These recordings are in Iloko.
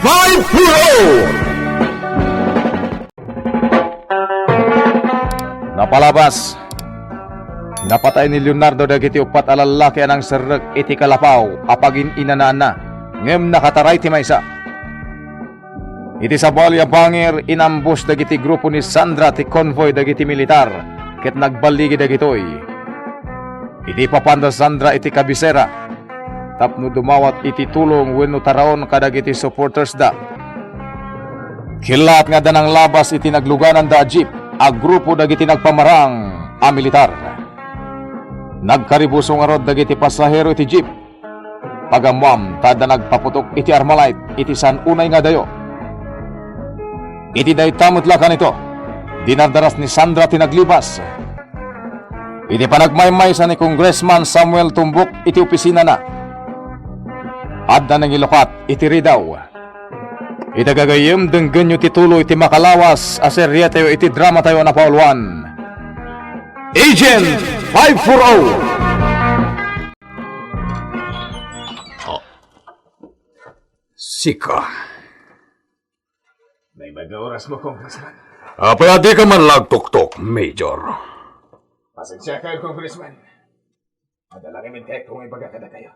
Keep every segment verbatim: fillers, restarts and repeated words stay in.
Five four oh. Napalabas. Napatay ni Leonardo dagiti uppat a lallaki a nangserrek iti kalapaw a pagin-inanaanna, ngem nakataray ti maysa. Iti sabali a bangir, inambus dagiti grupo ni Sandra ti convoy dagiti militar ket nagballigi dagitoy. Idi ipapanda Sandra iti kabisera tapno dumawat iti tulong wenno taraon kadagiti supportersda, killaat nga adda nanglabas iti naglugananda a jeep a grupo dagiti nagpamarang a militar. Nagkaribuso ngarud dagiti pasahero iti jeep. Pag-ammoam ta adda nagpaputok iti Armalite iti saan unay nga adayo. Iti dayta met la kanito, dinardaras ni Sandra ti naglibas. Iti panagmaymaysa ni Congressman Samuel Tumbok iti opisinana, adda nangilukat iti ridaw. Ita gagayyem, denggenyo ti tuloy ti makalawas a serietayo iti dramatayo a napauluan, Agent five four oh. Oh. Sika. Naimbag nga orasmo, Congressman. Apay a dika man la agtuktok, Major? Pasensiakayon, Congressman. Adda la nga intendko nga ibaga kadakayo.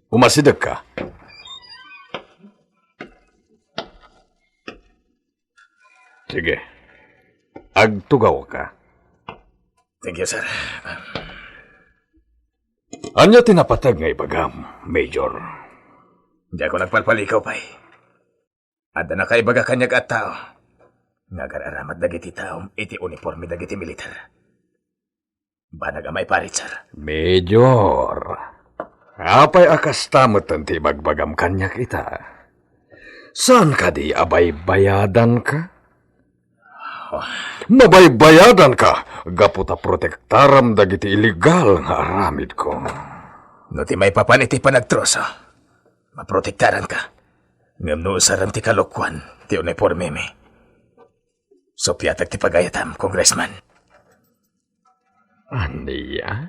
Umasidegka. Sige. Agtugawka. Thank you, sir. Ania ti napateg nga ibagam, Major? Diak nagpalpalikaw pay. Adda nakaibaga kaniak a tao nga agar-aramat dagiti taom iti uniporme dagiti militar. Banag a maiparit, sir. Major, apay a kasta metten ti ibagbagam kaniak ita? Saan kadi a baybayadanka? Oh. Mabaybayadanka gapu ta protektaram dagiti illegal nga aramidko. No ti maipapan iti panagtroso, maprotektaranka. Ngem no usarem ti kalokuan ti unipormemi, suppiatek ti pagayatam, Congressman. Ania?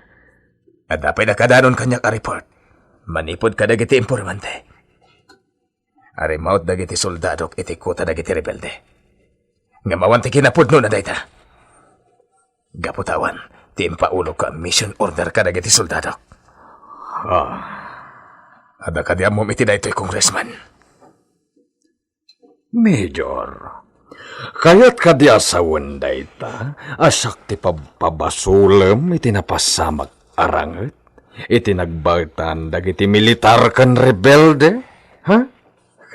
Adda pay nakadanon kaniak a report manipud kadagiti impormante. Arimmaut dagiti soldadok iti kuta dagiti rebelde. Ngem awan ti kinapudnona dayta. Gapu ta awan ti impaulogko a mission order kadagiti soldadok. Ah. Adda kadi ammom iti daytoy, Congressman? Major, kayat kadi a sawen dayta a siak ti pabpabasolem iti napasamak a ranget iti nagbaetan dagiti militar ken rebelde? Ha?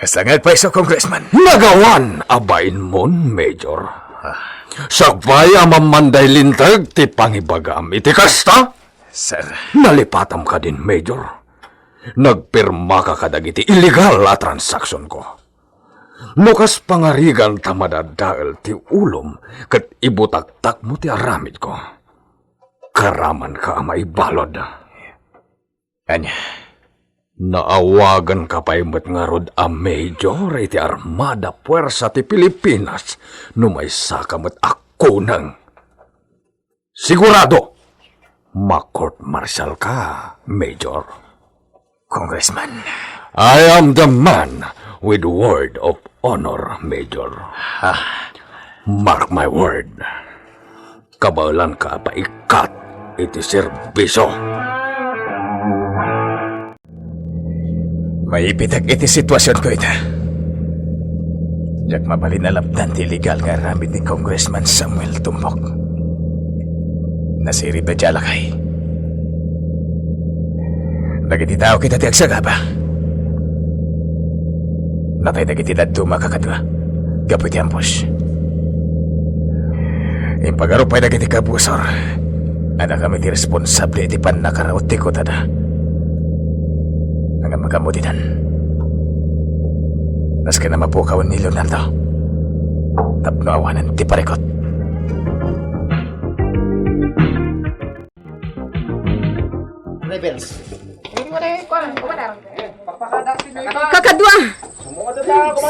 Kasta nga agpayso, Congressman. Nagawan a bainmon, Major. Ah. Siak pay a mammanday linteg ti pangibagam iti kasta? Sir. Nalipatam kadin, Major. Nagpirmaka kadagiti illegal a transaksionko. No kas pangarigan ta madadael ti ulom ket ibutaktakmo ti aramidko, karamanka a maibalud. Ania? Naawaganka pay met ngarud a Major iti Armada Puersa ti Pilipinas no maysaka met a kuneng. Sigurado, ma-court martial ka, Major. Congressman. I am the man with word of honor, Major. Ah. Mark my word. Kabaelanka a paikkat iti serbisio. Maipitek iti situasionko ita. Diak mabalin a lapdan ti illegal nga aramid ni Congressman Samuel Tumbok. Nasirib dayta a lakay. Dagiti tao kita ti agsagaba. Natay dagiti dadduma a kakadua gapu iti ambush. Impagarup pay dagiti kabusor a dakami ti responsable iti pannakaraut ti kutada. Ngem magammo ditan. Nasken a mapukawen ni Leonardo tapno awanen ti parikut. Rebels. Kakadua!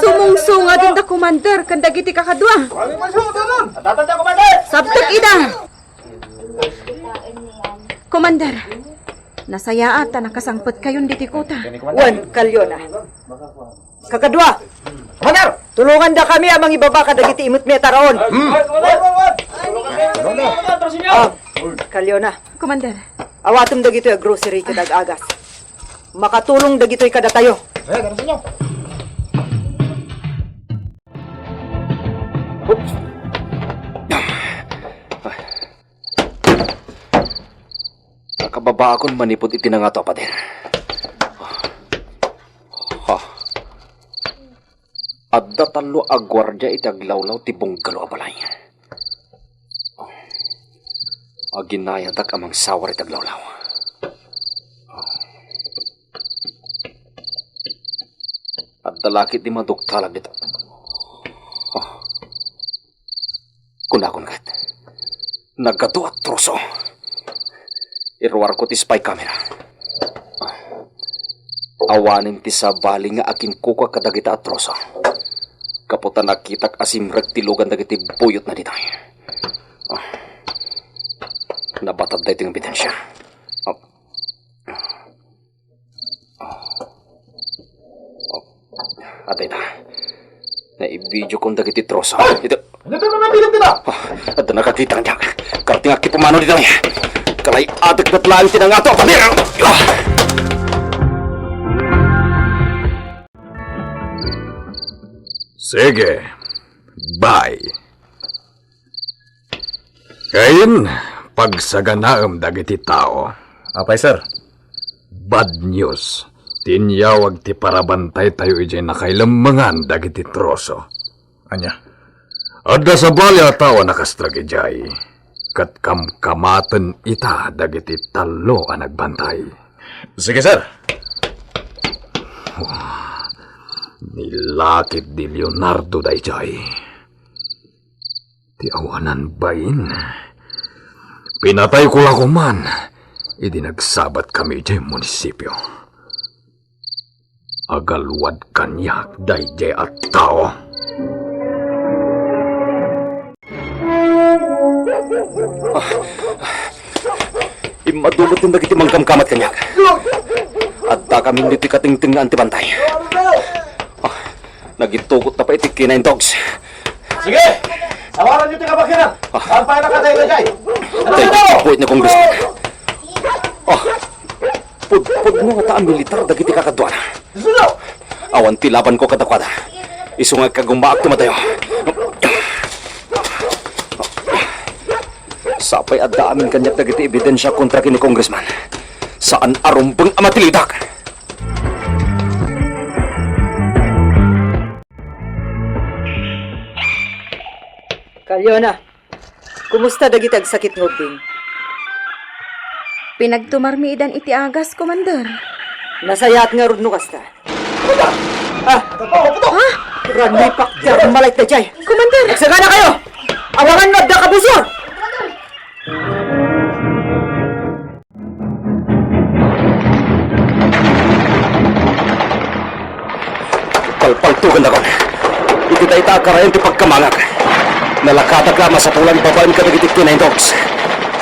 Sumungsung agenda, Commander, ken dagiti kakadua. Sabtek ida! Commander, Nasayaat ta nakasangpetkayon ditoy kuta. Wen, kalyona. Kakadua, Commander! Tulongandakami a mangibaba kadagiti imetmi a taraon. Hmm. Ah, kalyona. Commander. Awatem dagitoy a grocery ket ag-agas. Makatulong dagitoy kadatayo. Eh, tara sa inyo. Oops. Nakababaakon manipud iti nangato a pader. Ha. Adda tallo a guardia iti aglawlaw ti bungalow a balay. Aginayadak a mangsawar iti aglawlaw. Adda lakit ti maduktalak dita. Kunakon ket, nagadu a troso. Iruarko ti spy camera. Awanen ti sabali nga akinkukua kadagita a troso. Gapu ta nakitak a simrek ti lugan dagiti buyotna ditoy. Nabatad daytoy nga ebidensia. Oh. Oh. Adda ita. Naibidiokon dagiti troso. Ay! Ito. Ano ito nga nabilang dita? Ah, adda nakakita kaniak. Karting aki pumano dita. Kalay-atek met laeng ti nangato a pader. Ah! Sige. Bye. Kain, pagsaganaem dagiti tao. Apay, sir? Bad news. Ti inyawag ti parabantaytayo idiay nakailemmengan dagiti troso. Ania? Adda sabali a tao a nakastrek idiay, ket kamkamaten ita dagiti tallo a nagbantay. Sige, sir. Wah, ni lakit di Leonardo daydiay. Ti awanan bain. Pinatayko la koman idi nagsabatkami idiay munisipio. Agalwad kaniak daydiay a tao. Immadu met dagiti mangkamkamad kaniak. Addakami ditoy katingtengngaan ti bantay. Ah, nagitugotda pay iti K nine Dogs. Sige! Tawaran niyo ti kabakiran! Ah. Saan pa nakatay na jay? Tay, buhit ni Congressman. Ah, pudpudno ngata a militar dagiti kakaduana. Awan ti labanko kadakuada. Isu nga agkagumaak ti madayo. Sapay adda amin kaniak dagiti ebidensia kontra ken ni Congressman. Saan a rumbeng a matilidak. Kalyona, kumusta dagiti agsakit nga ubbing? Pinagtumarmi idan iti agas, Commander. Nasayaat ngarud no kasta. Ah! Ha? Ranipak ti armalay daydiay. Commander! Agsaganakayo! Awangan no adda kabusor! Palpaltogandakon. Iti dayta a karayan ti pagkamangak. Nalakatak la a masapulan babaen kadagiti K nine Dogs.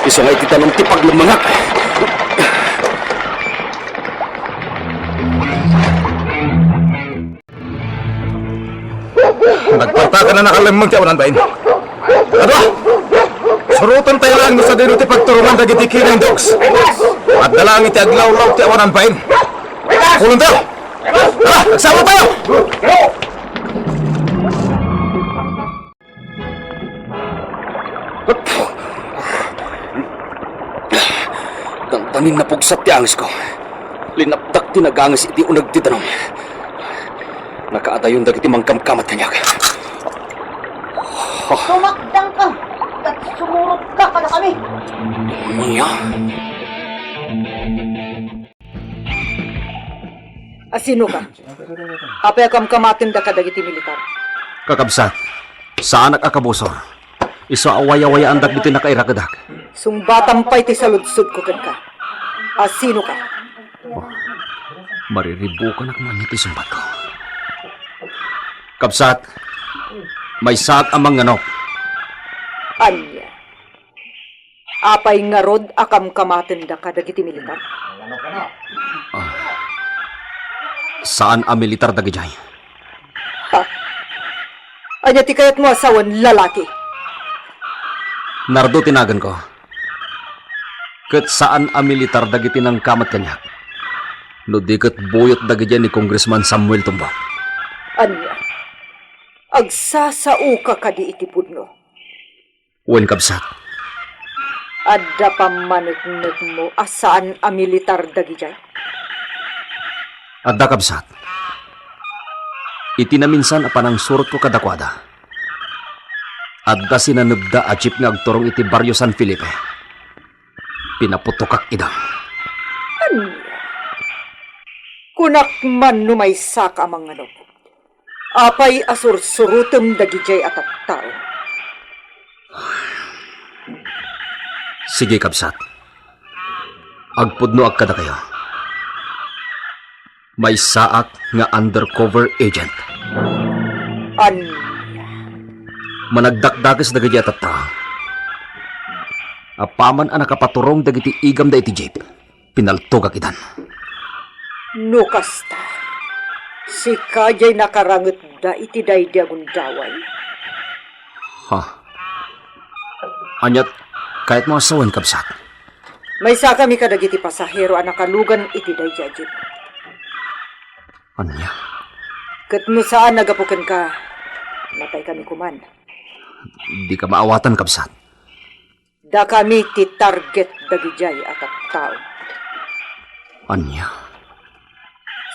Isu nga iti danum ti paglemmengak. Nagpartakan a nakalemmeng ti awanan bain. Adua! Surotentayo laeng no sadino ti pagturongan dagiti K nine Dogs. Adda laeng iti aglawlaw ti awanan bain. Pulontayo! Tara, agsawatayo! Dandanin napugsat ti angesko. Linapdak ti naganges iti uneg ti danum. Nakaadayon dagiti mangkamkamad kaniak. Tumakdangka ket sumurotka kadakami. Ania? Asinoka? Apay a kamkamatenda kadagiti militar? Kakabsat, saanak a kabusor. Isu a wayawayaandak ditoy nakairakedak. Sungbatam pay ti saludsodko kenka. Asinoka? Oh, mariribukanak man iti sungbatko. Kabsat, maysaak a mangnganok. Ania? Apay ngarud a kamkamatenda kadagiti militar? Ah, saan a militar dagidiay. Ha? Ania ti kayatmo a sawen, lalaki? Nardo ti naganko. Ket saan a militar dagiti nangkamat kaniak. No di ket buyot dagidiay ni Congressman Samuel Tumbok. Ania? Agsasaoka kadi iti pudno? Wen, kabsat. Adda pammaneknekmo a saan a militar dagidiay? Adda, kabsat. Iti naminsan a panangsurotko kadakuada, adda sinanebda a jeep nga agturong iti Barrio San Felipe. Pinaputokak ida. Ania? Kunak man no maysaka a mangnganok. Apay a sursurotem dagidiay a tattao? Sige, kabsat. Agpudnoak kadakayo. Maysaak nga undercover agent. Ania? Managdakdakes dagidiay a tattao. Apaman a nakapaturong dagiti igamda iti jeep, pinaltogak idan. No kasta, sika diay nakarangetda iti daydi a gundaway? Ha? Aniat kayatmo a sawen, kabsat? Maysakami kadagiti pasahero a nakalugan iti daydi a jeep. Ania? Ket no saan a gapu kenka, napaykami koman. Dika maawatan, kabsat. Dakami ti target dagidiay a tattao. Ania?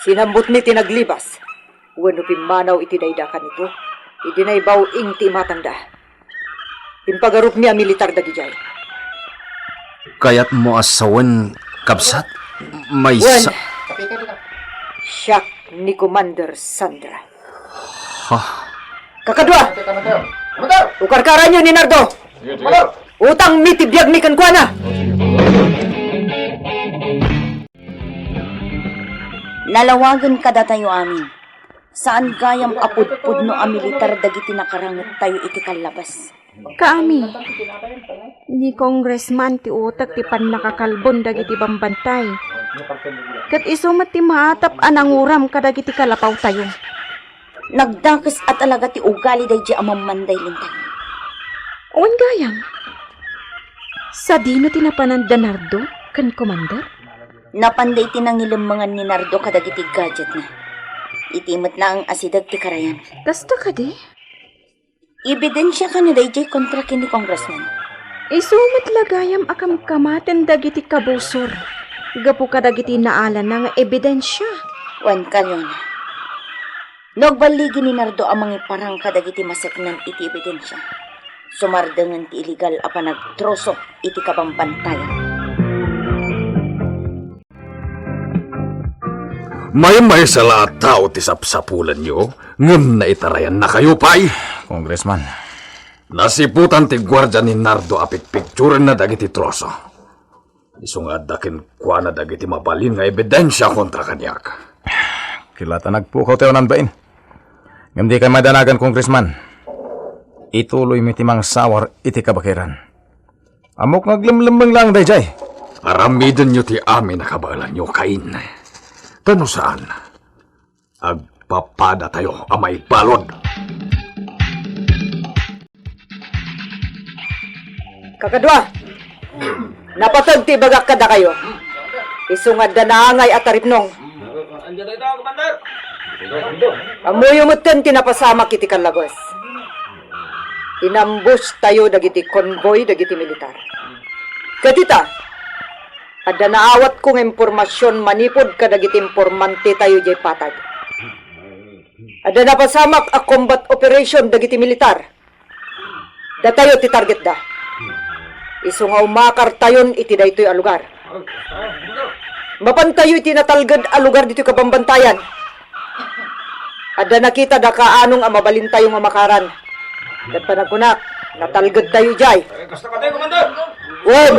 Sinambutmi ti naglibas wenno pimmanaw iti daydi a kanito idi naibaw-ing ti imatangda. Impagarupmi a militar dagidiay. Kayatmo a sawen, kabsat? Maysa- Wen, siak ni Commander Sandra. Ha? Kakadua, ukarkaranyo ni Nardo. Utangmi ti biagmi kenkuana. Nalawagen kadatayo amin. Saan gayam a pudpudno a militar dagiti nakarangettayo iti kallabas. Kaami, ni Congressman ti utek ti pannakakalbon dagiti bambantay. Ket isu met ti maatap a nanguram kadagiti kalapawtayo. Nagdakes a talaga ti ugali daydi a mammanday lintang. Wen gayam. Sadino ti napanan da Nardo ken Commander? Napanda iti nangilemmengan ni Nardo kadagiti gadgetna. Iti met laeng a sideg ti karayan. Kasta kadi? Ebidensia kano daydiay kontra ken ni Congressman. Isu met la gayam a kamkamaten dagiti kabusor gapu kadagiti naalana nga ebidensia. Wen, Kaliona. No agballigi ni Nardo a mangiparang kadagiti maseknan iti ebidensia, sumardengen ti iligal a panagtroso iti kabambantayan. Maymaysa la a tao ti sapsapulanyo, ngem naitarayannakayo pay. Congressman. Nasiputan ti guardia ni Nardo a pikpikturenna dagiti troso. Isu nga adda kenkuana dagiti mabalin nga ebidensia kontra kaniak. Kilata nagpukaw tayo nan bain. Ngem di kay madanagan, Congressman. Ituloy mi ti mangsawar iti kabakiran. Ammok nga aglemlemmeng laeng daydiay. Aramidenyo ti amin a kabaelanyo, Cain. Ta no saan, agpapadatayo a maibalud. Kakadua, napateg ti ibagak kadakayo. Isu nga adda naangay a taripnong. Ammoyo metten ti napasamak iti kallabes. Inambush tayo dagiti convoy dagiti militar. Ket ita, adda naawatko nga impormasion manipud kadagiti impormante tayo diay patag. Adda napasamak a combat operation dagiti militar. Datayo ti targetda. Isu nga umakartayon iti daytoy a lugar. Mapantayo iti natalged a lugar ditoy kabambantayan. Adda nakitada kaanong a mabalintayo nga makaran. Ket panagkunak, natalgedtayo idiay. Wen,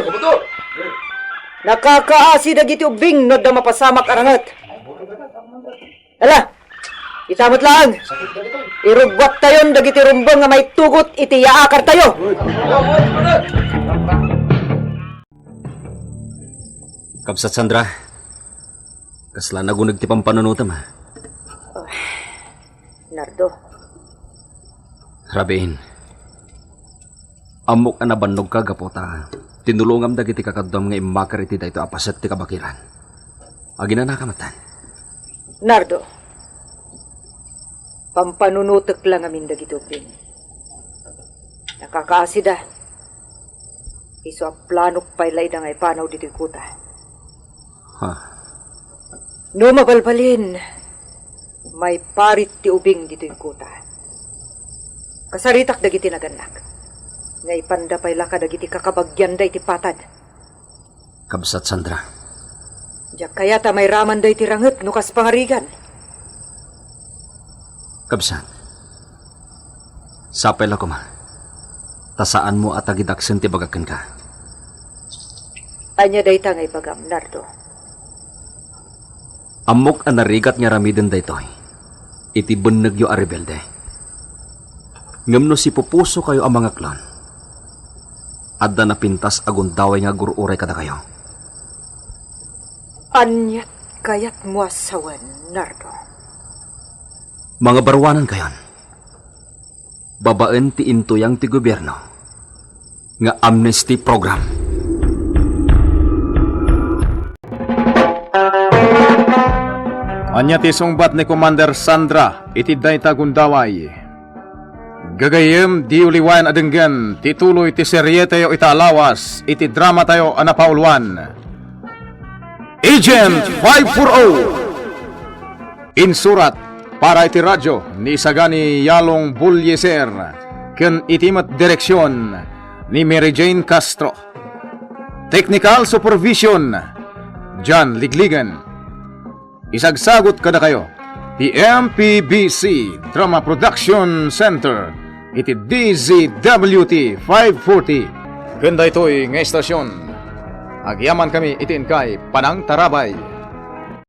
nakakaasi dagiti ubbing no adda mapasamak a ranget. Ala, ita met laeng. Irugguattayon dagiti rumbeng nga maitugot iti yaakartayo. Kabsat Sandra, Kasla naguneg ti pampanunotem, ha? Nardo. Rabiin, ammok a nabannogka gapu ta tinulongam dagiti kakaduam nga immakar iti daytoy a paset ti kabakilan. Aginanaka metten. Nardo, pampanunotek la ngamin dagiti ubbing. Nakakaasida. Isu a planok pay la ida nga ipanaw ditoy kota. Ha? No mabalbalin, maiparit ti ubing ditoy kota. Kasaritak dagiti nagannak. Nga ipanda pay la kadagiti kakabagianda iti patad. Kabsat Sandra. Diak kayat a mairamanda iti ranget no kas pangarigan. Kabsat, sapay la koma, ta saanmo a tagidaksen ti bagak kenka. Ania dayta nga ibagam, Nardo? Ammok a narigat nga aramiden daytoy iti bennegyo a rebelde. Ngem no sipupusokayo a mangaklon, adda napintas a gundaway nga agur-uray kadakayo. Aniat kayatmo a sawen, Nardo? Mangabaruanankayon. Babaen ti intuyang ti gobierno nga amnesty program. Ania ti sungbat ni Commander Sandra iti dayta gundaway? Gagayyem, diyo liwayan a denggen ti tuloy ti serietayo ita a lawas iti dramatayo a napauluan, Agent five four oh. Insurat para iti radyo ni Sagani Yalong Bulyeser ken iti met direksion ni Mary Jane Castro. Technical supervision, John Ligligan. Isagsagut kadakayo ti M P B C Drama Production Center iti D Z W T five forty. Ken daytoy nga estasion, agyamankami iti inkay panangtarabay.